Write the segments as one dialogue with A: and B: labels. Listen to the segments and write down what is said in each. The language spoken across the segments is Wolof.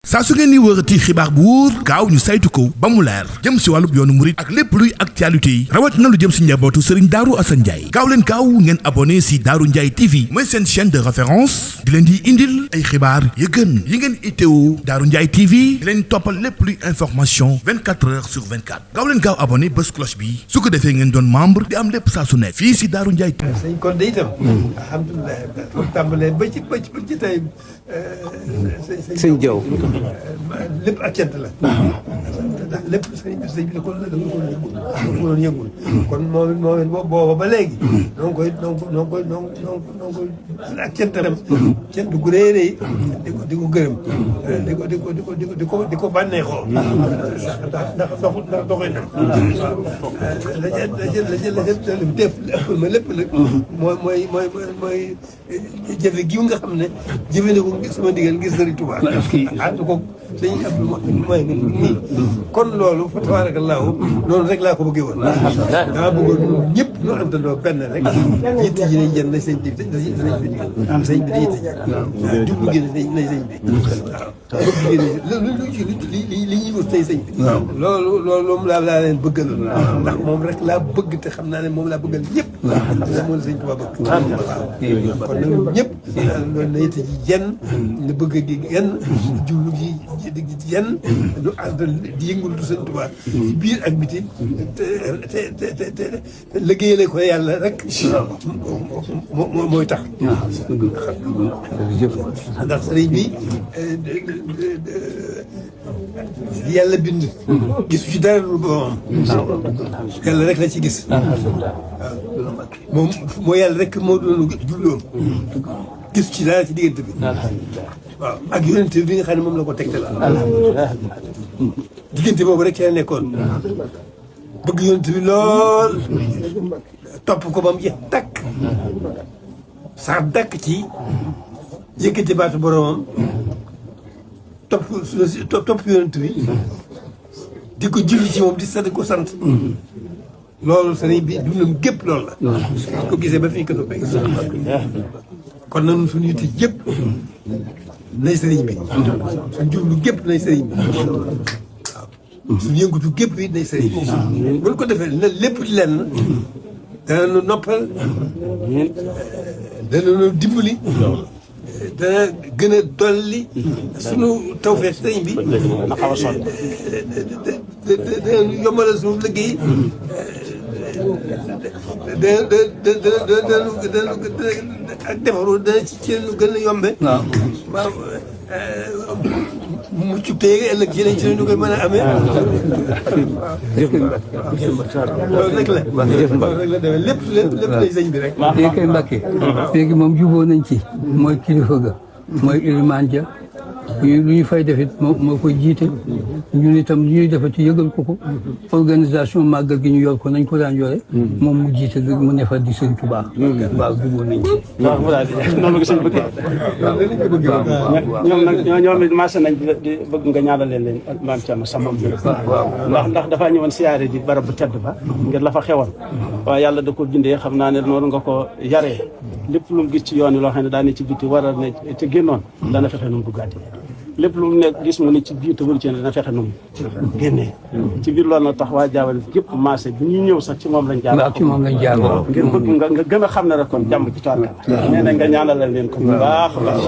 A: saa su ngeen ni wërati xibaar bu wóor gaaw ñu saytu ko ba mu leer jëm si wàllub yoonu murit ak lépp luy actualité yi rawat na lu jëm si njabootu Serigne Darou Assane Ndiaye gaaw leen gaaw ngeen abonné si Darou Ndiaye TV mooy seen chaîne de référence di leen di indil ay xibaar yu gën yi ngeen itteewu Darou Ndiaye TV di leen toppal lépp luy information 24 heures sur 24 gaaw leen gaaw abonné bés cloche bi su ko defee ngeen doon membre di am lépp saa su nekk fii si Darou Ndiaye TV.
B: sëñ Codé itam. alhamdulilah foofu tàmbalee ba ci tey
C: sëñ Diaw.
B: lépp ak cant la. ndax lépp sëñ bi da ko doon yëngul. kon moom it booba ba léegi. noo ngi koy ak cant rem. cant gu rëy rëy di ko gërëm. di ko bànneexoo. ndax doxee na. la lépp nag mooy jafe gi nga xam ne jëfe na ko sama ndigal ngir Sëriñ Tuubaa ànd ko dañuy am mooy nii kon loolu fa tabaarakallaahu noonu rek laa ko bëggee woon dama bëggoon ñëpp ñu àndandoo benn rek yitte ji nañ jënd nañ sëñ bi am sëñ bi da yitte ji jublu gi nañ sëñ bi waaw bëgg gi li ñuy wut tey sëñ bi loolu moom laa leen bëggaloon ndax moom rek laa bëgg te xam naa ne moom laa bëggal ñëpp moom la sëñ Tuubaa bëgg waaw kon nag ñëpp loolu na yitte ji jenn na bëgg gi genn jublu gi jenn lu ànd di yëngul du sëñ Tuubaa ci biir ak biti te liggéeyale ko yàlla rek mooy tax ndax sëriñ bi yàlla bind gis ci dara lu boomam yàlla rek la ci gis moom moo yàlla rek moo doon jubloon gis ci dara ci diggante bi waaw ak yonent bi nga xam ne moom la ko tegtal diggante boobu rek ci la nekkoon bëgg yonent bi lool topp ko ba mu jeex takk sax dakk ci yëkkati baatu boromam topp yonent bi di ko julli ci moom di sant ko sant loolu sëriñ bi dundam gépp loolu la ko gisee ba fii ko toppee kon nag suñu yitte yëpp nay sëriñ bi suñu jublu gépp nay sëriñ bi waaw suñu yëngutu gépp it nay sëriñ bi buñ ko defee na lépp di lenn dana nu noppal dana nu dimbali dana gën a dolli suñu tawfeex sëriñ bi dana nu yombalal suñu liggéey ak defaru dana ci lu gën a yombe waaw mucc tey ëllëg ci lañ ci ñu koy mën a amee loolu rek la loolu rek la demee lépp lay sëñ bi rek
C: léegi kay Mbàkke léegi moom juboo nañ ci mooy kilifa ga mooy ilimaan ja lu ñu fay defit moo koy jiite ñun itam lu ñuy defati yëgal ko organisation màggal gi ñu yor ko nañ ko daan yore moom mu jiite mu ne fa di sëñ Tuubaa waaw jubóo nañ ci
D: waaw noonu la ko sëñ bëggee ñoom nag ñoom it marché nañ di bëgg nga ñaanal leen maam Thierno sama ndax dafaa ñëwoon siyaare ji barab bu tedd ba ngir la fa xewoon waaye yàlla da ko bindee xam naa ne noonu nga ko yaree lépp lu mu gis ci yoon yi loo xam ne daa ne ci biti war a ne te génnoon dana fexe nu mu duggaatee lépp lu mu nekk gis mu ne ci biir te wëru ci ne dana fexe nu mu génnee ci biir loolu na tax waa jaawale yëpp marché bi ñuy ñëw sax ci moom lañ jaar
C: ci moom lañ jaar
D: ngir bëgg nga gën a xam ne rek kon jàmm ci toile nee na nga ñaanalal leen ko bu baax a baax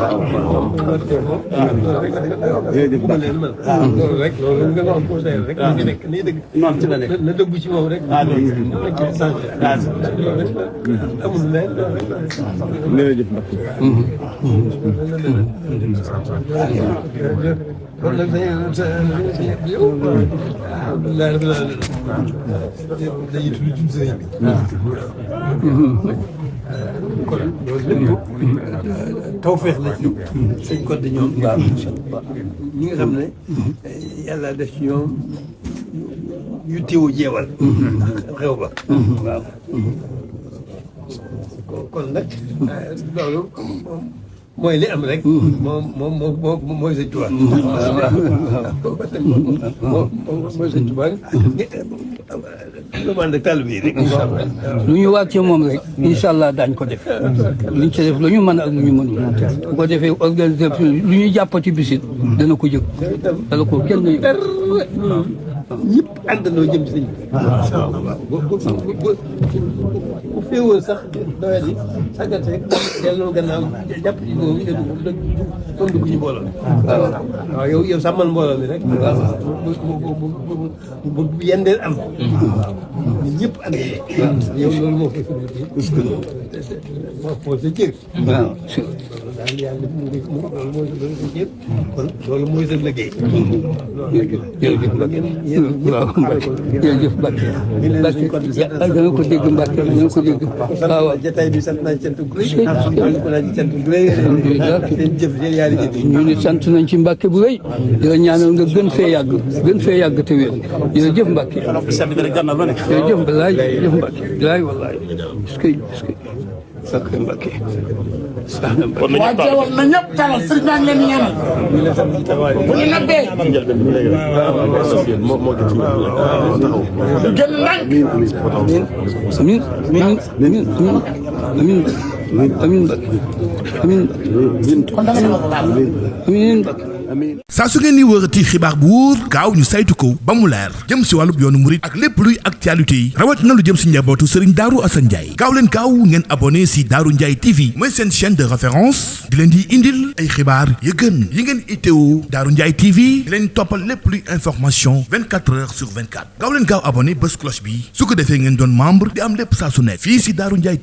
B: loolu rek loolu nga wax conseil rek ni nekk nii dëgg
D: noonu ci la nekk
B: na dëggu ci moom rek amul leen kon nag yow alhamdulilah rabbil alamin dañuy tudd jub sëriñ bi kon loolu lépp tawfeex la ci sëñ Codé ñoom ñi nga xam ne yàlla def ci ñoom yu teewu jeewal xew ba waaw kon nag loolu mooy li am rek. mooy sëñ Tuubaa. mooy sëñ Tuubaa. lu mu ànd ak taalibe yi rek.
C: lu ñu waat ci moom rek incha allah daañ ko def luñ ci def lu ñu mën ak lu ñu mënul bu ko defee organisation lu ñu jàppati bisit dana ko jëg dana ko kenn yëg
B: ñëpp àndandoo jëm ci sëñ bi. bu féewoon sax doyat yi sàggante rek delloo gannaaw jàpp ci boobu moom dugg ñu mbooloo. waaw yow sàmmal mbooloo mi rek. bu yendeel am. ñun ñëpp ànd yow loolu moo koy moo sa cër.
C: waaw
B: daal yàlla loolu mooy sa cër kon loolu mooy sa liggéey.
C: jërëjëf Mbacke dana ko dégg Mbacke dana ko dégg.
B: waaw jotaay bi sant naa cant gu rëy. ko naa ci cant gu rëy. seen jëf seen yaari jëf.
C: ñu ne sant nañ ci Mbacke bu rëy. di la ñaanal nga gën fee yàgg te wér. jërëjëf Mbacke. jërëjëf Mbalaay jërëjëf Mbacke. bilaay wallaay. est-ce que Mbacke.
E: waa Jawar na ñëpp talal sëriñ baa ngi leen di ñaanal. bu ñu nabbee. gën ndànk.
C: amiin
A: saa su ngeen di wërati xibaar bu wóor gaaw ñu saytu ko ba mu leer jëm si wàllub yoonu murit ak lépp luy actualité yi rawat na lu jëm si njabootu Serigne Darou Assane Ndiaye gaaw leen gaaw ngeen abonné si Darou Ndiaye TV mooy seen chaîne de référence di leen di indil ay xibaar yu gën yi ngeen itteewu Darou Ndiaye TV di leen toppal lépp luy information 24 heures sur 24 gaaw leen gaaw abonné bés cloche bi su ko defee ngeen doon membre di am lépp saa su ne fii si Darou Ndiaye